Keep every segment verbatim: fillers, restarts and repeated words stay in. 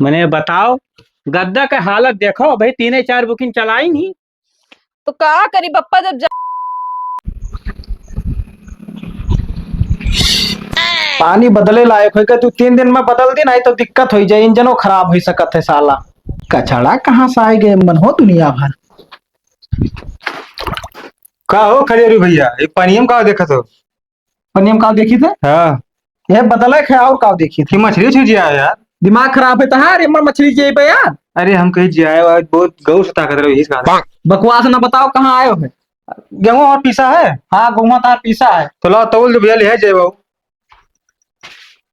मने बताओ, गद्दा के हालत देखो भाई, तीने चार booking चलाई नहीं। तो का करी बप्पा, जब जा- पानी बदले लायक होई के, तू तीन दिन में बदल दी, नहीं तो दिक्कत होई जाए, इंजनो खराब होई सकत है साला। कचड़ा कहाँ से आए गए मन हो दुनिया भर। का हो खजेरू भैया, ये पानियम का देखत हो? पनियम काव देखी थे? हाँ। ये बदले खे और काव देखी थे? कि मछली उछली जिया है यार। दिमाग खराब है तहार, ये मर मछली जिया बे यार। अरे हम कहीं जिया है, आज बहुत गौर से ताकत रही इसका। बकवास ना बताओ, कहाँ आयो है? गेहूं और पीसा है? हाँ, गेहूं तार पीसा है। तो लाओ तौल दो भैया, ले जाए बाबू।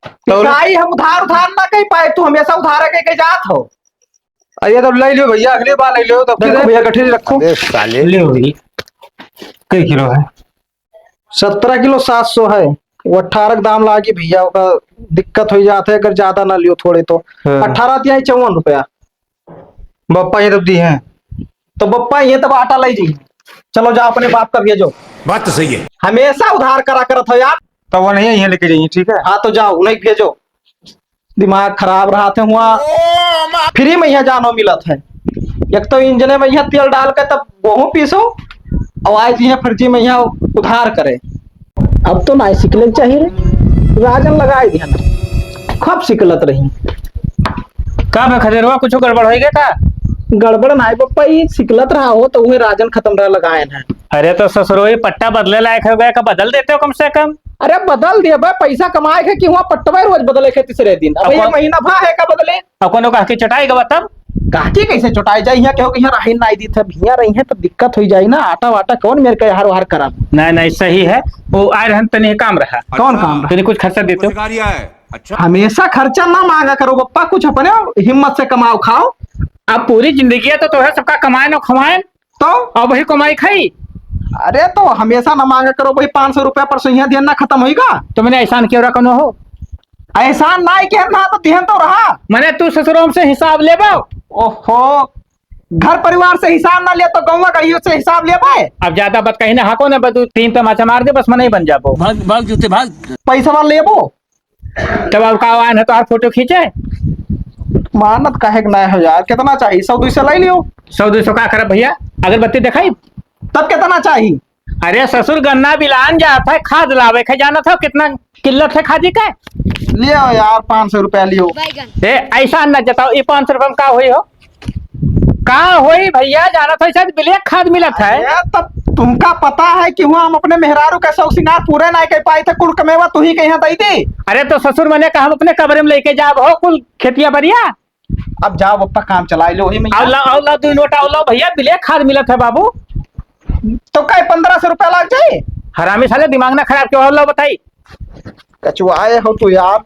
तौल। पिसाई हम उधार, उधार ना कह पाए, तू हमेशा उधार के, के जात हो। अरे तो ले लियो भैया, अगली बार ले लियो, तब देखो फिर भैया, गठरी रखो। अबे साले। ले भैया, कई किलो है? सत्रह किलो सात सौ है, वो अठारह के दाम लागी भैया, ओका दिक्कत हो जात है अगर ज्यादा ना लियो थोड़े तो। हाँ। अठारह तिहाई चौवन रुपया। बप्पा ये तब दी है। तो बप्पा ये तब आटा ले जी। चलो जाओ अपने बाप का भेजो। बात तो सही है। हमेशा उधार करा करत हो यार। तो वो नहीं है, ये लेके जाइए, ठीक है? हाँ तो जाओ, उन्हें भेजो। दिमाग खराब रहत है हुआ। फ्री में यहाँ जानो मिलत है। एक तो इंजने में यहाँ तेल डाल के तब गेहूं पीसो, और आज यहाँ फर्जी में यहाँ उधार करे। अब तो नाय सिकले के चाहिए रे, राजन लगाए दिया ना, खूब सिकलत रही। का बे खदेरवा, कुछ गड़बड़ होई गया का? गड़बड़ नाय बप्पा, ये सिकलत रहा हो तो वही राजन खतम रहा लगाए ना। अरे तो ससुरो, ये पट्टा बदले लायक हो गया का, बदल देते हो कम से कम। अरे बदल दिया बे, पैसा कमाए के कि हुआ पट्टवा रोज बदले के तीसरे दिन। अब अब ये कौन महीना भा है का बदले? अब कौनो कह के चटाई गवा तब? कह के कैसे चटाई जाए? यहाँ केहू के यहाँ रही नाई दी थे, हियाँ रही है तो दिक्कत होई जाई ना, आटा वाटा कौन मेरे के हर हर करब? नहीं, नहीं, सही है। वो आए रहन तनी काम रहा। कौन काम रहा? तनी कुछ खर्चा देते हो? अच्छा। हमेशा खर्चा ना मांगा करो बप्पा, कुछ अपने हिम्मत से कमाओ खाओ। अब पूरी जिंदगी है तो तोहे सबका कमाए न खवाए। तो? अब वही कमाई खाई। अरे तो हमेशा ना मांगा करो, वही पाँच सौ रुपया परसों यहाँ दिया ना खतम होइगा। तो मने एहसान कियो रहा कौनो हो? एहसान ना ही किया ना तो दिहन तो रहा। मने तू ससुरो हमसे हिसाब लेबो? ओहो, घर परिवार से हिसाब ना ले तो गौवा गढ़ियों से हिसाब लेबे? अब ज्यादा बात कहीं ना हाको ना, बस तू तीन तमाचा मार दे, बस मनई बन जाबो। भाग, भाग जूते भाग। पैसा वाला लेबो? तब अब का आन है तोहार फोटो खींचे? मानत काहे के ना हो यार, कितना चाहिए? सौ दो सौ लाई लियो। सौ दो सौ का करब भैया, अगरबत्ती देखाई? तब कितना चाहिए? अरे ससुर, गन्ना बिलान जात है, खाद लावे के जानत हो कितना किल्लत है खादी के? लियो यार, पाँच सौ रुपया लियो। ए, ऐसा न जताओ, ई पाँच सौ रुपया में का होई हो? का होई भैया, जानत हो शायद ब्लैक खाद मिलत है। अरे, तब तुमका पता है कि हुआ हम अपने मेहरारू का शौक सिंगार पूरे ना कर पाए थे, कुल कमेवा तू ही के यहाँ दई दे। अरे तो ससुर, मने का हम अपने कमरे में लेके जाब हो कुल खेतिया बरिया? अब जाओ बप्पा, काम चलाई लो वही में। आओ लाओ, आओ लाओ, दो नोट आओ लाओ भैया, ब्लैक खाद मिलत है बाबू। तो का पन्द्रह सौ रुपया लाग जाए? हरामी साले, दिमाग ना खराब कियो, आओ लाओ बताई। कचुआए हो तू यार।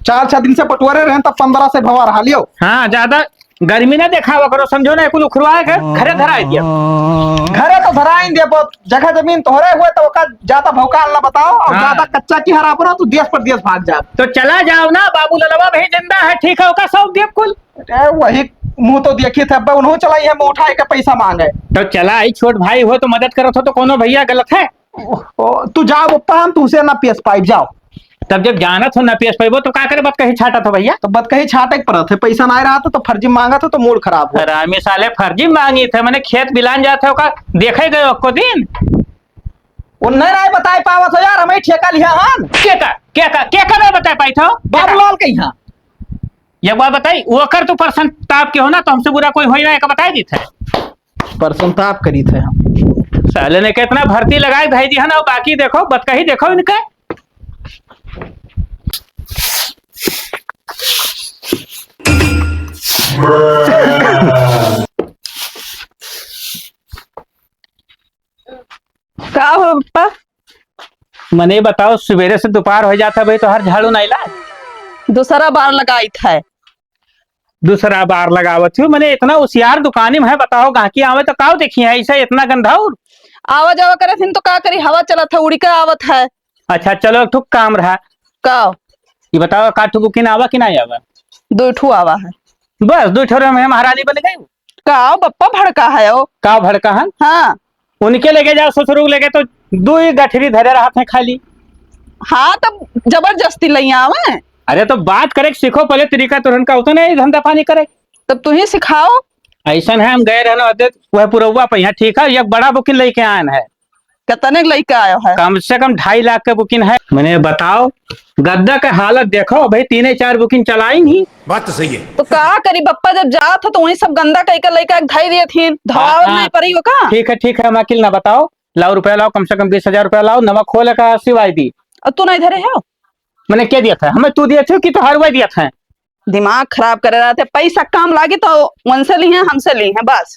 चार छह दिन से बटुआरे रहे तब पन्द्रह से भवा रहा लियो। हाँ, ज्यादा गर्मी ना देखावा करो, समझो ना, कुल उखरवा के घरे धराई दिया। घरे तो धराई दे, बहुत जगह जमीन तोहरे हुए तो ओका ज्यादा भौकाल ना बताओ, और हाँ। ज्यादा कच्चा की हरा पड़ा तू देश परदेश भाग जा। तो चला जाओ ना, बाबू ललवा भी जिंदा है, ठीक है, ओका सौंप दिया कुल। अरे वही मुंह तो देखी थे, अब उन्हों चलाई है, मुंह उठाए के पैसा मांगे। तो चला, आई छोट भाई हो तो मदद करत हो तो कोनो भैया गलत है? ओ, तू जाओ बप्पा, हम तुमसे ना पेश पाइब, जाओ। तब जब जानत हो ना पेश पाइबो तो का करे बतकही छाटत हो भैया? तो बतकही छाटे के पड़त है, पैसा ना रहा था तो फर्जी मांगत हो तो मूड खराब हो। हरामी साले, फर्जी मांगी थे, मने खेत बिलान जात है, ओका देखे गए ओको दिन। उन्हें नहीं बताए पावत हो यार, हमें ठेका लिया हन। के का, के का, के का नहीं बताए पाई था? बाबूलाल के यहाँ। एक बात बताई, वो कर तू परसंताप के हो ना, तो हमसे बुरा कोई होई ना, एक बताई दी थे। परसंताप करी थे हम। साले ने कितना भर्ती लगाए भाई जी है ना, बाकी देखो, बतकही देखो इनके। का हो पप्पा? मने बताओ, सुबेरे से दोपहर हो जाता भाई, तो हर झाड़ू नहीं ला। दूसरा बार लगाई था। दूसरा बार लगावत हूँ, मने इतना उसियार दुकानी में है, बताओ, गाहकी आवे तो काव देखी है, ऐसा इतना गंधाउर? आवा जावा करे थिन तो का करी, हवा चलत है, उड़ी के आवत है। अच्छा, चलो, एक ठो काम रहा। का? ये बताओ, का ठो बुकिन आवा कि ना आवा? दो ठो आवा है। बस, दो ठो में महारानी बन गई। का बप्पा भड़का है ओ? का भड़का है? हाँ। उनके लेके जाओ, ससुर लेके तो दो ही गठरी धरे रहत है खाली। हाँ, तब जबरदस्ती ले आवे। अरे तो बात करे के सीखो पहले, तरीका तोहरन का होता नहीं धंधा पानी करे। तब तू ही सिखाओ। ऐसन है, हम गए रहन अदे वह पुरौवा पे यहाँ, ठीक है, एक बड़ा बुकिन लेके आयन है। कितने के लेके आयो है? कम से कम ढाई लाख के बुकिन है। मने बताओ, गद्दा के हालत देखो भाई, तीने चार बुकिन चलाई नहीं। बात तो सही है। तो का करी बप्पा, जब जात हो तो वही सब गंदा कई के लेके धई दिए थी, धोआवे हाँ, नहीं हाँ। पड़ी हो का? ठीक है, ठीक है, हम अकिल ना बताओ, लाओ रुपया लाओ, कम से कम बीस हजार रुपया लाओ, नवा खोले का सिवाय दी। और तू नहीं धरे हो? मने के दिया था? हमें तू दिया था कि तोहार वह दिया था? दिमाग खराब करे रहते, पैसा काम लागे तो उनसे ली हैं, हमसे ली हैं, बस।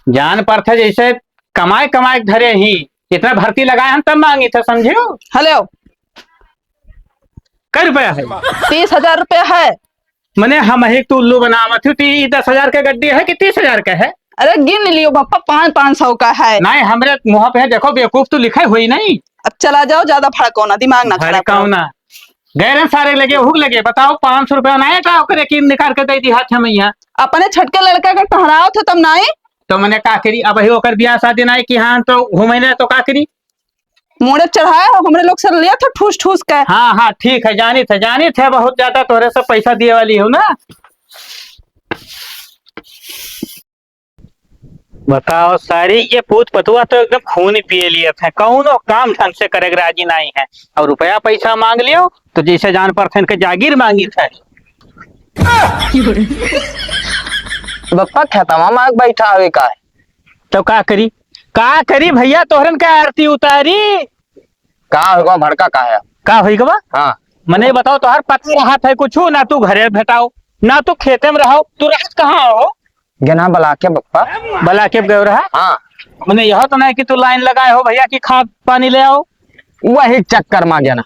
जान पर था जैसे कमाए कमाए के धरे ही, इतना भर्ती लगाए हम तब मांगी था, समझियो? हेलो। कै रुपया है? तीस हजार रुपया है। मने हम ही तू उल्लू बनावत हो, ती दस हजार के गड्डी है कि तीस हजार का है? अरे गिन लियो बप्पा, पाँच, पाँच सौ का है। नहीं, हमरे मुँह पे है, देखो बेवकूफ तू लिखे हुई नहीं। अब चला जाओ, ज्यादा भड़काओ ना, दिमाग ना खराब करो। भड़काओ ना। गैरन सारे लगे, हुक लगे, बताओ, पाँच सौ रुपया ना है का ओकरे की निकाल के दे दी हाथ में यहाँ। अपने छटके लड़का के टहराओ थे तब नाई। तो मने का करी, अब ही ओकर बियाह शादी नाई कि हाँ, तो घूमे ना तो का करी? मोड़े चढ़ाए हो, हमरे लोग से लिया था ठूस ठूस के। हाँ, हाँ, ठीक है, जानी थे, जानी थे, बहुत ज्यादा तोहरे से पैसा दिए वाली हो ना। बताओ सारी, ये पूत पतुआ तो एकदम खून पिए लिए थे, कौनो काम ढंग से करे के राजी नहीं है, और रुपया पैसा मांग लियो तो जैसे जान पर थे इनके जागीर मांगी थे। बप्पा खेतवा में आग बैठा हवे का? तो का करी, का करी भैया, तोहरन के आरती उतारी। का होइगा भड़का का है? का होइगा बा? हाँ। मने बताओ, तोहर पता रहत है कुछ ना, तू घरे भेटाओ ना, तू खेते में रहो, तू रहत कहाँ हो? गेना बला के बप्पा। बला के गयो रहा? हाँ। मने यह तो नहीं कि तू लाइन लगाए हो भैया कि खाद पानी ले आओ। वही चक्कर में गेना।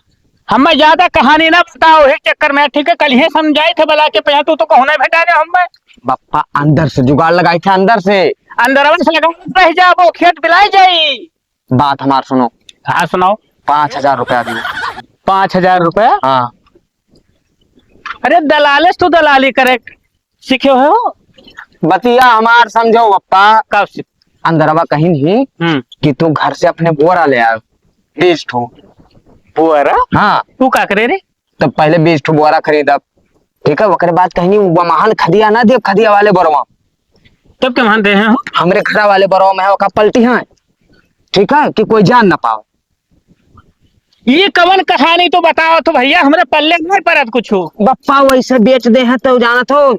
हमें ज्यादा कहानी ना बताओ, वही चक्कर में, ठीक है, कल ही समझाई थे बला के, यहाँ तू तो कहूँ नहीं भेटा रहे हमें। बप्पा अंदर से जुगाड़ लगाई थे, अंदर से। अंदरवा से लगाओ, रह जाबो, खेत बिलाई जाई। बात हमार सुनो। हाँ, सुनाओ। पाँच हजार रुपया दियो। पाँच हजार रुपया? हाँ। अरे, दलाले से तू दलाली करे सीखे हो? बतिया हमार समझो, पप्पा। कब से? अंदरवा कहीं नहीं हम्म। कि तू घर से अपने बोरा ले आयो, बीस ठो। बोरा? हाँ। तू का करे रे? तब पहले बीस ठो बोरा खरीदब, ठीक है, ओकरे बाद कहीं वो महान खदिया ना देब, खदिया वाले बोरवा। तब के महान दे हैं हो? हमरे घरा वाले बोरवा में है, ओका पलटी है, ठीक है, कि कोई जान ना पाओ। ये कवन कहानी तो बताओ तो भैया, हमरे पल्ले नहीं पड़त कुछ। बप्पा वैसे बेच दे हैं तो जानत हो,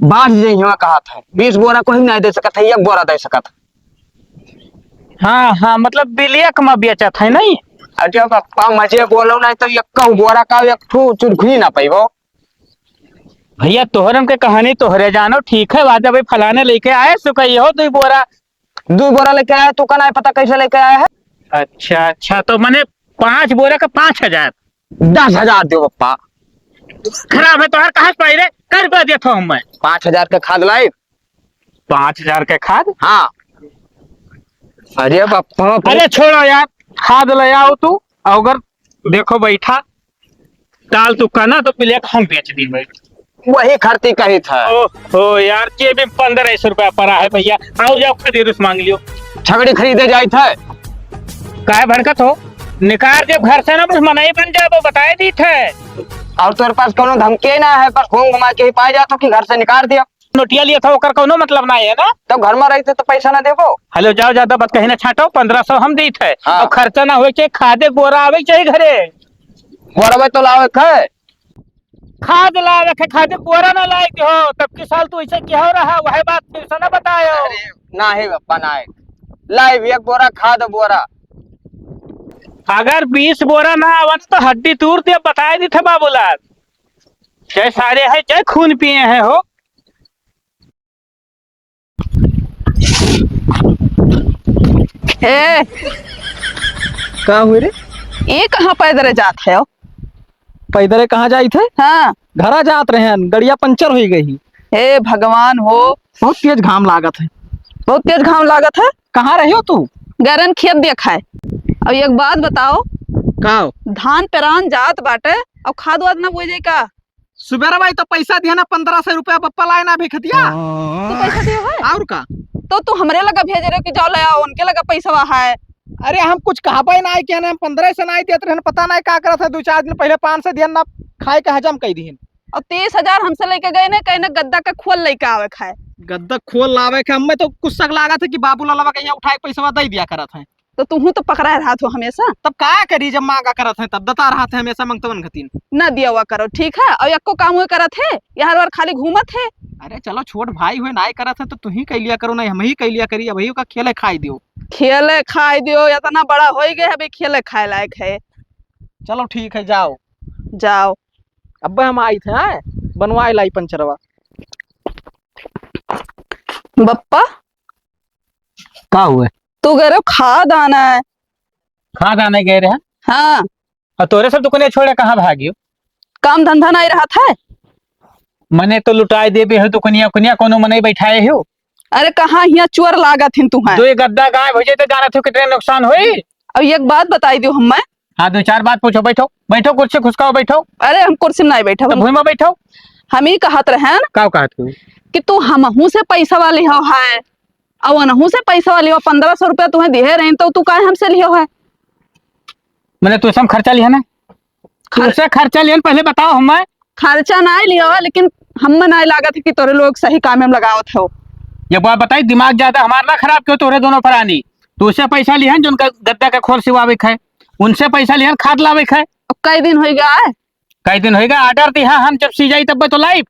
बाज जइहवा कहत है, बीस बोरा कोई नहीं दे सकत है, एक बोरा दे सकत है। हाँ, हाँ, मतलब बिलियक में बेचत है नहीं? अच्छा पप्पा, मजे बोलो नहीं तो एक बोरा का एक ठो चुरखुनी ना पाइबो। भैया, तोहरन के कहानी तोहरे जानो, ठीक है, बात अभी फलाने लेके आए, सो कहिए हो, दो बोरा। दो बोरा लेके आए, तू का नहीं पता कैसे लेके आया है? अच्छा, अच्छा, तो मने पाँच बोरा का पाँच हजार? दस हजार दो पप्पा। खराब है तोहर, कहाँ से पाई रे? कै रुपया दिया था हमें? पाँच हजार के खाद लाई। पाँच हजार के खाद? हाँ। अरे पप्पा, अरे छोड़ो यार, खाद ले आओ तू, अगर देखो बैठा, ताल तू कहना तो प्लेट हम बेच दी भाई। वही खर्ची कही था। ओहो यार, जेब में पन्द्रह सौ रुपया पड़ा है भैया, आओ जाओ खदेरुस मांग लियो। छगड़ी खरीदे जाई था। काहे भड़कत हो? निकार जब घर से ना, बस मनई बन जाबो, बताए दी थे। और तोर पास कोनो धमकी ना है, पर घूम घुमा के ही पाए जात हो कि घर से निकार दिया। नोटिया लिया था, ओकर कोनो मतलब ना है ना। तब घर में रहते तो पैसा ना देबो। हेलो, जाओ, ज्यादा बात कहीं ना छाटो, पन्द्रह सौ हम दी थे। हाँ। और खर्चा ना होए के, खादे बोरा आवे के चाही घरे। बोरवे तो लावे के। खाद लावे के, खादे बोरा ना लाए के हो, तब की साल तू ऐसे क्या हो रहा, वह बात फिर से ना बतायो। अरे, ना है बापा, ना है। लाए भी एक बोरा खाद बोरा। अगर बीस बोरा ना आवन तो हड्डी तोड़ दे, बताए दी थे बाबूलाल। जय सारे है, जय खून पिए हैं हो। ए, का हुए रे? ये कहाँ पैदरे जात है हो? पैदरे कहाँ जाई थे? हाँ। घरा जात रहे हैं, गड़िया पंचर हुई गई। हे भगवान हो। बहुत तेज घाम लागत है। बहुत तेज घाम लागत है? कहाँ रहे हो तू? गरन खेत देखाए। अब एक बात बताओ। का? धान पेरान जात बाटे, अब खाद वाद ना बोए जाए का? सुबेरा भाई तो पैसा दिया ना, पन्द्रह सौ रुपया बप्पा लाए ना अभी खतिया। तू पैसा दियो है? और का? तो तू हमरे लगा भेजे रहे कि जाओ ले आओ, उनके लगा पैसा है। अरे हम कुछ कहबे ना है कि हम पन्द्रह सौ ना देत रहन, पता नहीं का करत है, दो चार दिन पहले पाँच सौ दिया ना, खाए के हजम कई दिहिन। और तीस हजार हमसे लेके गए ने, कहे ने गद्दा का खोल लेके आवे खाए। गद्दा खोल लावे के, हमें तो कुछ शक लागत है कि बाबू ललवा के यहाँ उठाए के पैसवा दे दिया करत है। तो तुहू तो पकड़ा रहत हो हमेशा। तब का करी, जब मांगा करत है तब दता रहत है हमेशा मंगतवन घतीन। ना दिया हुआ करो, ठीक है? और यक्को काम हुए करत है, यहाँ और खाली घूमत है। अरे चलो, छोट भाई हुए, नाई करत है तो तुही कह लिया करो, नहीं हम ही कह लिया करी। अब का खेले खाई दियो। खेले खाई दियो, इतना बड़ा हो गए, अभी खेले खाए लायक है। चलो ठीक है, जाओ। जाओ। अब हम आई थे, आए, बनवाए लाई पंचरवा। बप्पा, का हुए? तू गए रहो खाद आना है। खाद आने गए रहे? हाँ। और तोरे सब दुकनिया छोड़े कहाँ भागियो? काम धंधा नहीं रहत है। मने तो लुटाए देबे हो दुकनिया उकनिया, कोनो मनई बैठाए हो? अरे कहाँ हियाँ चोर लागत हिन तू है। दो एक गद्दा गायब हो जाए तो जानत हो कितने नुकसान होई। अब एक बात बताई दियो हमें। हाँ, दो चार बात पूछो, बैठो, बैठो, कुर्सी खुसकाओ, बैठो। अरे हम कुर्सी में नहीं बैठो। तो भूमि में बैठो। हम ही कहत रहन। का कहत हो? कि तू हमहू से पैसा वाली हो है, और उनहू से पैसा वाली हो, पन्द्रह सौ रुपया तुम्हें दिए रहे तो तू काहे हमसे लियो है? मैंने तुझसे हम खर्चा लिया ना? खर- तुझसे खर्चा लिया ना, पहले बताओ हमें। खर्चा ना लियो है, लेकिन हमें ना लागत है कि तोरे लोग सही काम में लगावत हो। ये बात बताई, दिमाग ज्यादा हमार ना खराब क्यों तोरे दोनों परानी? तुझसे पैसा लिहन जो उनका गद्दा का खोल सिवावे के है, उनसे पैसा लिहन खाद लावे के है। अब कई दिन हो गया है? कई दिन होइगा, order दिहा हम, जब सी जाई तब तो लाइब।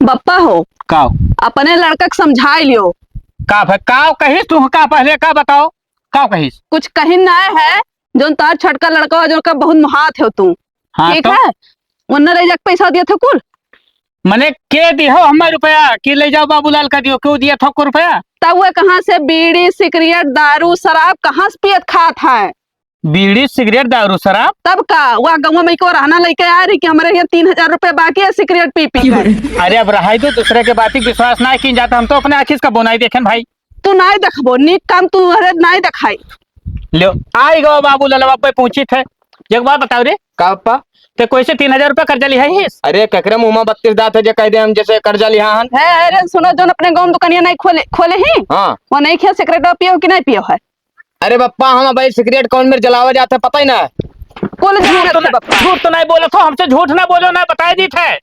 बप्पा हो, का हो? अपने लड़का के समझाई लियो। का भ-, का कहिस तू, का पहले का बताओ, का कहिस? कुछ कहिन ना है, जोन तार छटका लड़का हो, जोन का बहुत मुहात हो तू। हाँ, ठीक तो? है? उन्ने ले जाके पैसा दिया था कुल। मने के दिहो हमें रुपया कि ले जाओ बाबूलाल का दियो, क्यों दिया था को रुपया? तब वो कहाँ से बीड़ी, सिगरेट, दारू, शराब कहाँ से पियत खात है? बीड़ी, सिगरेट, दारू, शराब? तब का, वह गौवा में को रहना लेके आ रही कि हमरे यहाँ तीन हजार रुपये बाकी है, सिगरेट पी पी के। अरे अब रहाई दो, दूसरे के बात ही विश्वास ना की जाता, हम तो अपने आँखी से कबो नहीं देखेन भाई। तू नहीं देखबो, नीक काम तू हरे नहीं देखाई। लो, आई गो बाबू ललवा पे पूछी थे, एक बात बताओ रे। का पप्पा? ते कोई से तीन हजार रुपया कर्जा लिहा है? अरे केकरे मुँह में बत्तीस दांत है जे कह दे हम जैसे कर्जा लिहा हन? है, अरे सुनो, जोन अपने गाँव में दुकानिया नहीं खोले, खोले ही? हाँ। वो नहीं खेल सिगरेट पियो कि नहीं पियो है? अरे बप्पा, हम भाई सिगरेट कौन मेर जलावा जात है, पता ही ना। कुल झूठ जानत तो है ना, बप्पा। झूठ तो नहीं बोलत हो, हमसे झूठ ना बोलो ना, बताए दी थे।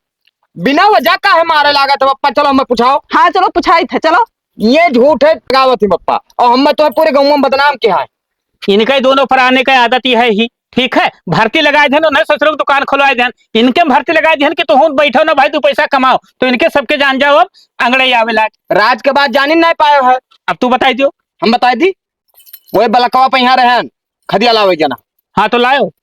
बिना वजह का है मारे लागत है बप्पा, चलो हमें पुछाओ। हाँ, चलो पुछाई थे, चलो। ये झूठ है, लगावत ही बप्पा, और हमें तो पूरे गाँव में बदनाम किया है। इनका ही दोनों पराने का आदत ही है ही, ठीक है, भर्ती लगाए देन, उन्हें ससुर की दुकान खुलवाए देन, इनके भर्ती लगाए देन कि तुहूँ बैठो ना भाई, तू पैसा कमाओ, तो इनके सबके जान जाओ अब अंगड़े आवे लाग। राज के बात जानी नहीं पायो है। अब तू बताई दियो। हम बताई दी। वही बलकवा पे यहाँ रहन, खदिया लावे जना। हाँ, तो लायो।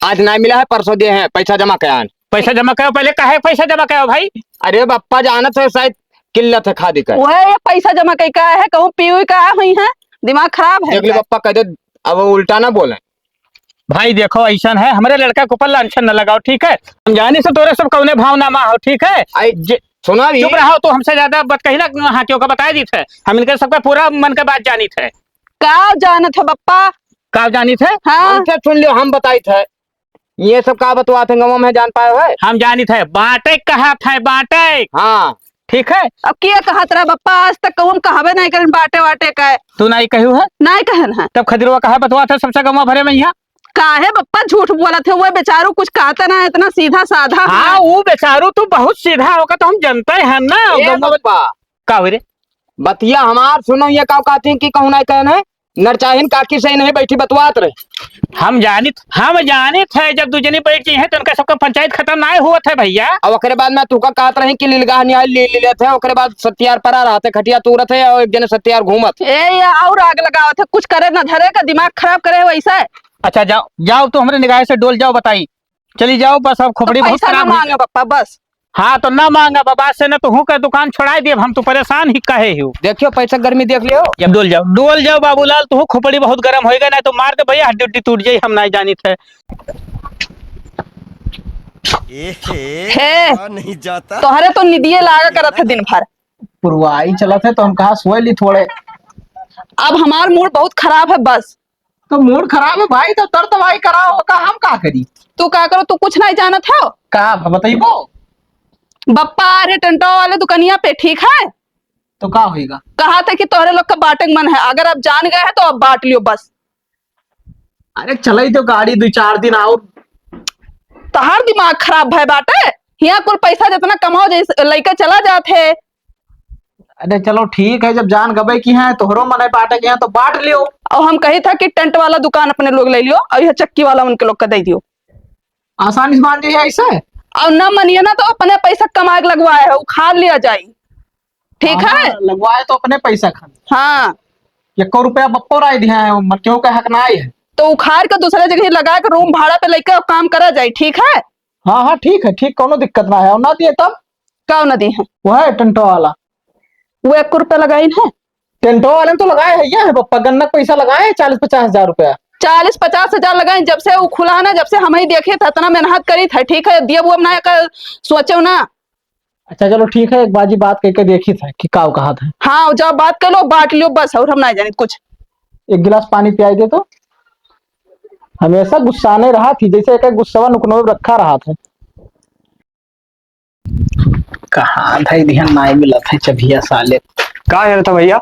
आज ना मिला है, परसों दिए हैं, पैसा जमा करान। पैसा जमा कराओ, पहले काहे पैसा जमा कराओ भाई? अरे बप्पा, जानत है शायद किल्लत है खादी का। वह ये पैसा जमा कई का है, कहूँ पीऊ का है, हुई है, दिमाग खराब है देख ले इनका। बप्पा, कह दे, अब वो उल्टा ना बोले। भाई देखो, ऐसा है, हमारे लड़का के ऊपर लांछन न लगाओ, ठीक है? हम जानी से तोरे सब कौने भावना में हो, ठीक है? आई, जे, सुना भी। चुप रहो, तू हमसे ज्यादा बात कही ना, हाँ, क्यों का बताए दी थे, हम इनके सबका पूरा मन के बात जानी थे। का जानत है बप्पा? का जानी थे? हाँ। हमसे सुन लियो, हम बताई थे। ये सब का बतवात है, गाँव में जान पाए है? हम जानी थे, बाटे कहा थे, बाटे। हाँ। ठीक है? अब के कहत रहा बप्पा, आज तक कहूँ हम कहबे नहीं करें बाटे वाटे का। तू नहीं कहू है? नहीं कहन है। तब खजरवा कहा बतवात है सबसे गाँव भरे में यहाँ? काहे बप्पा झूठ बोलत है, वो बेचारू कुछ कहता ना, इतना सीधा साधा हाँ, है। वो बेचारू तू बहुत सीधा होगा तो हम जनते हैं ना। ए गाँव में बप्पा। का हो रे? बतिया हमार सुनो, ये का कहती कि कहूँ नहीं कहन है? नरचाहिन काकी से नहीं बैठी बतवात रहे। हम जानित, हम जानित है, जब दू जनी बैठ जाई हैं, तो उनका सबका पंचायत खत्म ना हुआ था भैया। अब ओकरे बाद में तुका कहत रही कि लीलगाह न्याय ले, ले लेत है, ओकरे बाद सत्यार परा रहत है, खटिया तूरत है और एक जने सत्यार घूमत। ए, ये और आग लगावत है, कुछ करे ना धरे का, दिमाग खराब करे वैसा है। अच्छा, जाओ, जाओ, तो हमरे निगाह से डोल जाओ, बताई। चली जाओ, बस अब खोपड़ी अब बहुत पैसा ना खराब हुई। मांगे बप्पा, बस। हाँ, तो ना मांगा बाबा से, ना तो हूँ का दुकान छोड़ाई दिए, हम तो परेशान ही काहे हो। देखियो, पैसा गर्मी देख लियो। जब डोल जाओ, डोल जाओ बाबूलाल, तू खोपड़ी बहुत गरम होएगा, ना तो मार दे भैया, हड्डी उड्डी टूट जाई, हम नहीं जानित है। ए हे, हे, हे। कहा नहीं जाता। तोहरे तो निदिये लागा करत है दिन भर। पुरवाई चलत है तो हम कहा सोए ली थोड़े। अब हमार मूड बहुत खराब है बस। तो मूड खराब है भाई, तो दर्द भाई कराओ का, हम का करी? तू का करो, तू कुछ नहीं जानत हो। का ब-, बताइबो? बप्पा आ रहे टेंटो वाले दुकनिया पे, ठीक है? तो का होएगा? कहा था कि तोहरे लोग का बांटे के मन है, अगर अब जान गए हैं तो अब बांट लियो बस। अरे चलाई तो गाड़ी दो चार दिन और। तहार दिमाग खराब भय बाटे। हियाँ कुल पैसा जितना कमाओ, जैसे लइके चला जात है। अरे चलो ठीक है, जब जान गबे की है, तोहरो मन है बांटे के है तो बांट लियो। और हम कही था कि टेंट वाला दुकान अपने लोग ले लियो और यह चक्की वाला उनके लोग का दे दियो। आसानी से बांट जाइए ऐसे। और न मनिए ना तो अपने पैसा कमा के लगवाए है, उखाड़ लिया जाए। ठीक हाँ, है? लगवाए तो अपने पैसा खाली। हाँ। एको रुपया बप्पो राय दिया है, मर क्यों का हक ना आए है। तो उखाड़ के दूसरे जगह लगा के रूम भाड़ा पे लेके काम करा जाए, ठीक है? हाँ, हाँ, ठीक है, ठीक, कौनो दिक्कत ना है। और ना दिए तब? का ना दिए हैं? वो है टेंटो वाला। वो एक रुपया लगाइन है? टेंटो वाले ने तो लगाए है, यह है बप्पा, गन्ना का पैसा लगाए है चालीस पचास हजार रुपया। चालीस पचास हजार लगाए, जब से वो खुला है ना, जब से हम ही देखे था, इतना मेहनत करी था, ठीक है, दिए वो अपना एक सोचो ना। अच्छा, चलो ठीक है, एक बाजी बात करके देखी था कि काव कहा था। हाँ, जाओ बात कर लो, बांट लियो बस, और हम ना जाने कुछ। एक गिलास पानी पियाई दे तो। हमेशा गुस्सा नहीं रहा थी, जैसे एक, एक गुस्सा नुकनो में रखा रहा था। कहाँ धई दिहन, नाई मिलत है चबिया साले। का है था भैया?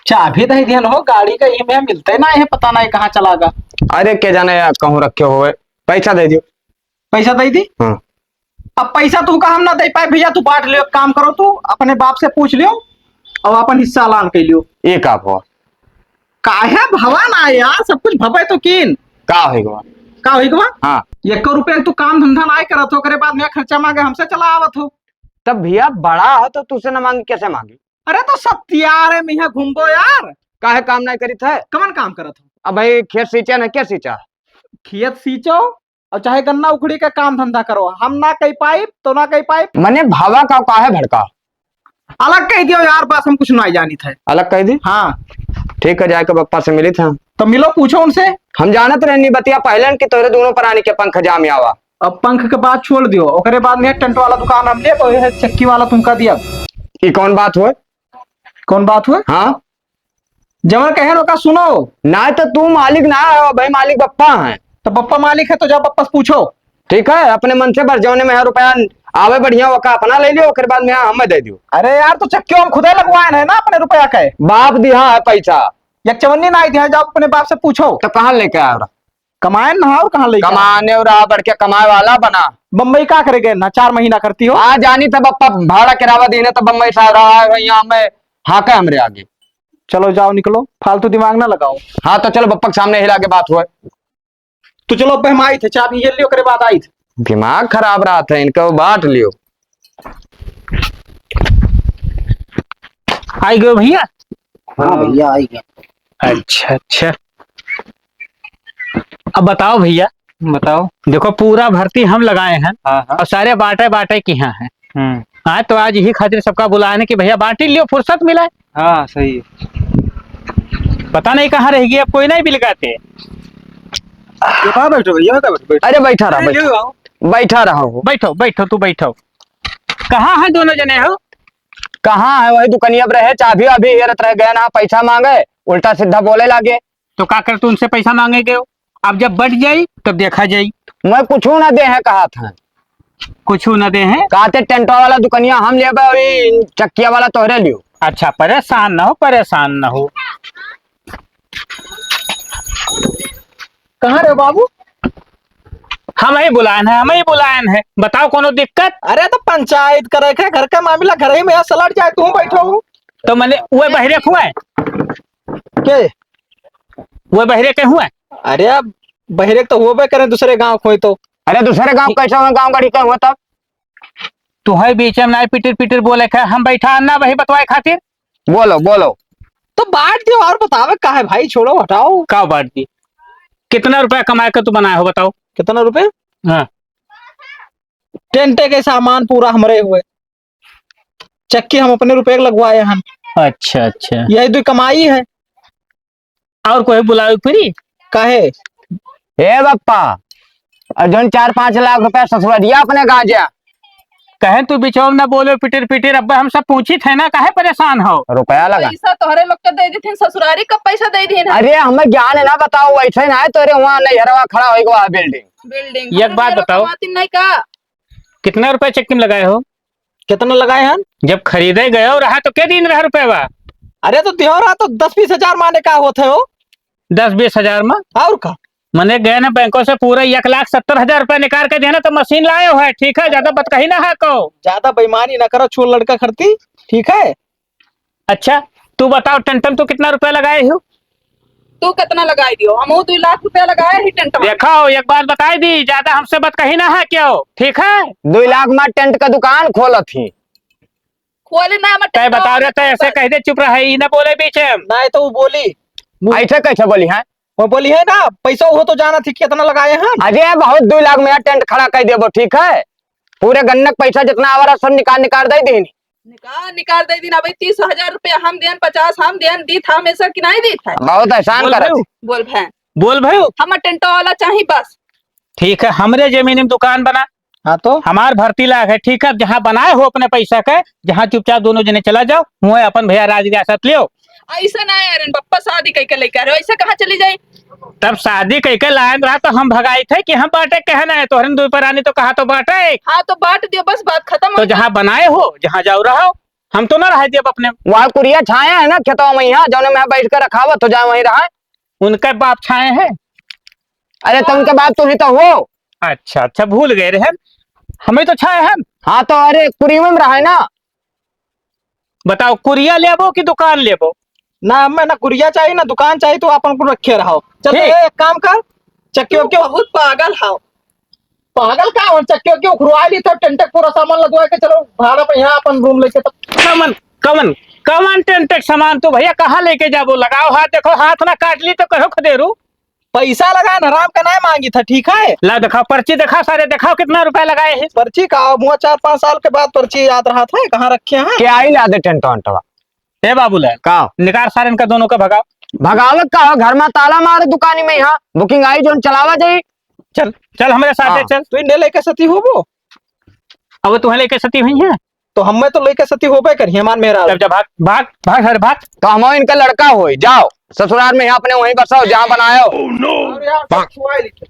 चाबी धई दिहन हो गाड़ी का, ई में मिलते ना है, पता नहीं कहाँ चला गा। अरे के जाने यार, कहूँ रखे हुए, पैसा दे दियो। पैसा दे दी? हाँ। अब पैसा तू का हम ना दे पाए भैया, तू बांट लियो, एक काम करो, तू अपने बाप से पूछ लियो और अपन हिस्सा ऐलान कर लियो। ये का भवा? काहे भवा ना यार, सब कुछ भवे तो कीन। का होई गवा? का होई गवा? हाँ। एको रुपया तू काम धंधा नाय करत हो, ओकरे बाद में खर्चा मांगे हमसे चला आवत हो। तब भैया बड़ा हो तो तुझसे ना मांगी, कैसे मांगी? अरे तो सत्यारे में यहाँ घूमबो यार। काहे काम नाय करी थे? कमन काम करत हो? अब भाई खेत सींचे ना, क्या सींचा? खेत सींचो और चाहे गन्ना उखड़ी का काम धंधा करो, हम ना कही पाइब तो ना कही पाइब। मने भावा का काहे भड़का? अलग कह दियो यार, बस हम कुछ ना जानी थे। अलग कह दी? हाँ। ठीक है, जाके बप्पा से मिली था। तो मिलो, पूछो उनसे। हम जानत रहनी बतिया पहले कि तोरे दोनों प्राणी के पंख जाम आवा। अब पंख के बात छोड़ दियो, ओकरे बाद में टेंट वाला दुकान हम लेब, और यह चक्की वाला तुमका दिया। ई कौन बात हुए? कौन बात हुए? हाँ। जवन कहे ओका सुनो। ना तो तू मालिक ना हो भाई, मालिक बप्पा हैं। तो बप्पा मालिक है तो जाओ बप्पा से पूछो। ठीक है, अपने मन से बस जौने में है रुपया आवे बढ़िया, ओका अपना ले लियो, ओकर बाद में हमें दे दियो। अरे यार, तो चक्कियों हम खुदे लगवाए हैं ना अपने रुपया के। बाप दिया है पैसा। एक चवन्नी ना आई दिया, जाओ अपने बाप से पूछो। तो कहाँ लेके आया रहा? कमाए ना, और कहाँ लेके आया? कमाने और रहा, बढ़ के कमाए वाला बना। बम्बई का करे गए ना, चार महीना करती हो? हाँ, जानी तब बप्पा भाड़ा किरावा दीने, तब बम्बई से आ रहा है, यहाँ में हाका हमरे आगे। चलो जाओ, निकलो, फालतू दिमाग ना लगाओ। हाँ, तो चलो बप्पा के सामने हिला के बात हुआ। तो चलो, अब हम आई थे, चाबी ये लियो, ओकरे बाद आई थे। दिमाग खराब रहा था इनका, वो बांट लियो। आई गयो भैया? हाँ भैया, आई गया। अच्छा, अच्छा। अब बताओ भैया। बताओ। देखो, पूरा भर्ती हम लगाए हैं। हाँ, हाँ। और सारे बांटे बांटे की हाँ हैं। हम्म। हाँ, तो आज यही खातिर सबका बुलाए हैं कि भैया बांटी लियो, फुर्सत मिला है। हाँ, सही है। पता नहीं कहाँ रह गई, अब कोई नहीं मिल गए थे। ये कहाँ बैठो भैया, कहाँ बैठो, बैठो। अरे बैठा रहा, अरे, बैठा। ले आओ। बैठा रहा हो। बैठो, बैठो, तू बैठो। कहाँ है दोनों जने हो? कहाँ है, वही दुकनिया पर रहे, चाबी वाबी हेरत रह गए ना, पैसा मांगे, उल्टा सीधा बोले लागे। तो का कर तू उनसे पैसा मांगे गयो? अब जब बट जाई तब देखा जाई। मैं कुछ ना दे है कहा था। कुछ ना दे है? कहते टेंटवा वाला दुकनिया हम लेबे, अभी चक्किया वाला तोहरे लियो। अच्छा, परेशान ना हो, परेशान ना हो। कहाँ रे बाबू? हम ही बुलाएन है, हम ही बुलाएन है। बताओ कोनो दिक्कत? अरे तो पंचायत करे के, घर का मामला घर ही में यहाँ सलट जाए, तू बैठो हो। तो मने वो बहिरे खुए? के? वो बहिरे के हुए? अरे अब बहिरे तो होबे करे दूसरे गांव खोए तो। अरे दूसरे गांव कैसे हुए, गांव गाड़ी के हुए तब? तू है बीच में नाई पिटिर पिटिर बोले के, हम बैठा ना वही बतवाए खातिर। बोलो, बोलो। तो बांट दियो और बतावे का है भाई, छोड़ो हटाओ। का बांट दी? कितना रुपया कमाए के तू बनाए हो बताओ? कितना रुपया? हाँ। टेंटे के सामान पूरा हमरे हुए, चक्की हम अपने रुपये के लगवाए हन। अच्छा, अच्छा। यही दो कमाई है। और कोई बुलावे के पड़ी? काहे? ए बप्पा, और जौन चार पाँच लाख रुपया ससुररिया अपने गांजा। कहे तू बिचौल ना बोलो पिटिर पिटिर, अब हम सब पूछी थे ना, काहे परेशान हो? रुपया लगा। पैसा तोहरे लोग के दे दी थी, ससुरारी कब पैसा दे दी ना? अरे हमें ज्ञान है ना, बताओ वैसे ना है, तोरे वहाँ नैहरवा खड़ा होई गवा बिल्डिंग। बिल्डिंग। एक बात बताओ। कमाती नहीं का? कितना रुपया चक्की में लगाए हो? कितना लगाए हन? जब खरीदे गयो रहा तो के दिन रहा रुपया बा? अरे तो दियो रहा तो दस बीस हजार माने का होत है हो? दस बीस हजार में? और का? मने गए ना बैंकों से पूरा एक लाख सत्तर हजार रुपया निकाल के देना तो मशीन लायो है, ठीक है, ज्यादा बतकही ना है को। ज्यादा बेईमानी ना करो, छोड़ लड़का खरती, ठीक है? अच्छा, तू बताओ टेंट में तू कितना रुपया लगाए हो? तू कितना लगाए दियो? हम दो लाख रुपया लगाए ही टेंट में। देखो, एक बात बताई दी, ज्यादा हमसे बतकही ना है क्यों, ठीक है? दुई लाख में टेंट का दुकान खोलत ही। खोले ना, हम तय टेंट बता रहे, तय ऐसे कह दे, चुप रहे, ई ना बोले बीच में। नहीं तो वो बोली। ऐसे कैसे बोली है? वो बोली है ना, पैसा हो तो जाना थी, कितना लगाए हम। अजय, बहुत दुई लाख में यार टेंट खड़ा कर देबो, ठीक है? पूरे गन्नक पैसा जितना आवा रहा, सब निकाल, निकाल दे दीनी। निकाल, निकाल दे दीना भाई, तीस हजार रुपया हम देन, पचास हम देन, दीत हम ऐसा कि नहीं दीत है? बहुत एहसान बोल करत भाई। बोल भाई। बोल भाई। हम टेंट वाला चाही बस। ठीक है, हमरे जमीन में दुकान बना। हाँ तो? हमार भर्ती लाग है, ठीक है, जहाँ बनाए हो अपने पैसा के, जहाँ चुपचाप दोनों जने चला जाओ, हुए अपन भैया राज रियासत लियो। ऐसा ना यार, बप्पा शादी कई के लेके आ रहे हो, ऐसे कहाँ चली जाई? तब शादी कई के लायन रहा तो हम भगाई थे कि हम बांटे कहे ना है, तोहरे दुई परानी तो कहा तो बांटे। हाँ तो बांट दियो, बस बात खत्म तो हो गई। जहाँ बनाए हो, जहाँ जाओ रहो, हम तो ना रह दियब अपने। वहाँ कुरिया छाया है ना खेतवा में, यहाँ जौने में बैठ कर रखावत हो जाए वहीं रहा। उनके बाप छाए हैं। अरे तो उनके बाप तुम ही तो हो। अच्छा, अच्छा, भूल गए रहे, हमें तो छाए हैं। हाँ तो अरे कुरिया में रहा है ना। बताओ, कुरिया लेबो कि दुकान लेबो? ना, हमें ना कुरिया चाहिए, ना दुकान चाहिए, तू अपन को रखे रहो। चल, ठीक। ए, एक काम कर, चक्कियों क्यों? बहुत पागल हो। पागल का हो, चक्कियों क्यों उखड़वा ली था, टेंट के पूरा सामान लदवा के चलो भाड़ा पे यहाँ अपन रूम लेके तो। कमन, कमन, कमन टेंट के सामान तू भैया कहाँ लेके जाबो? लगाओ हाथ, देखो हाथ ना काट ली तो कहो खदेरू। पैसा लगाए ना, हराम का ना मांगी था, ठीक है? ला दिखाओ, पर्ची दिखाओ सारे, दिखाओ कितना रुपया लगाए हैं। पर्ची का अब हुआ, चार पाँच साल के बाद पर्ची याद रहा था, कहाँ रखे हैं? क्या ही ला दे टेंट वेंटवा? ए बाबूलाल, का? निकार सारे इनका दोनों का भगाओ। भगावत का हो, घर में ताला मारे दुकानी में, यहाँ बुकिंग आई जोन चलावा जाई। चल, चल हमारे साथ हाँ। चल। तू इन्हें लेके सती होबो? अब तुम्हें लेके सती हुई है? तो हमें तो लेके सती होबे करी, हमार मेरा। जब, जब भाग, भाग, भाग, हर भाग। तो हम इनका लड़का होई, जाओ ससुराल में, यहाँ अपने वहीं बसाओ, जहाँ बनायो। Oh, no! और यार, सब छुआई लिखे।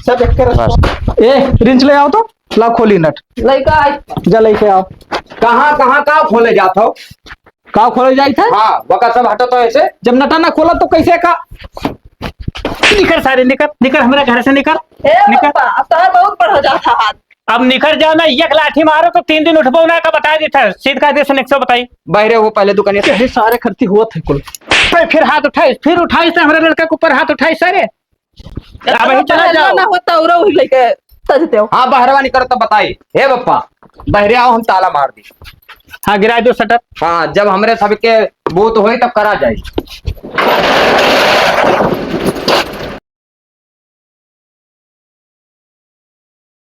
सब एक के रस्ता। ए, रिंच ले आओ तो, ला खोली नट। लइका आई। जा लेके आओ। कहाँ, कहाँ, का खोले जात हो? का खोले जाइत है? हाँ, वका सब हटो तो ऐसे। जब नटा ना खोला तो कैसे का? निकर सारे, निकर, निकर, हमारे घर से निकर, ए निकर। पापा, अब तोहर बहुत बढ़ जाता हाथ। अब निकर जाओ ना, एक लाठी मारो तो तीन दिन उठबो ना का बता देता है। सीध का देश एक सौ बताई। बहरे वो पहले दुकान से। यही सारे खर्ची हुआ थे कुल। तो फिर हाथ उठाइस, फिर उठाइस तो हमारे लड़का के ऊपर हाथ उठाइस सारे। अब ही चला जाओ। ना होता, उरा वही लेके तजते हो। हाँ, बहरवा निकर तो बताई। हे बप्पा, बहरे आओ, हम ताला मार दी। हाँ, गिरा दो शटर। हाँ, जब हमरे सबके बूत होई तब करा जाई।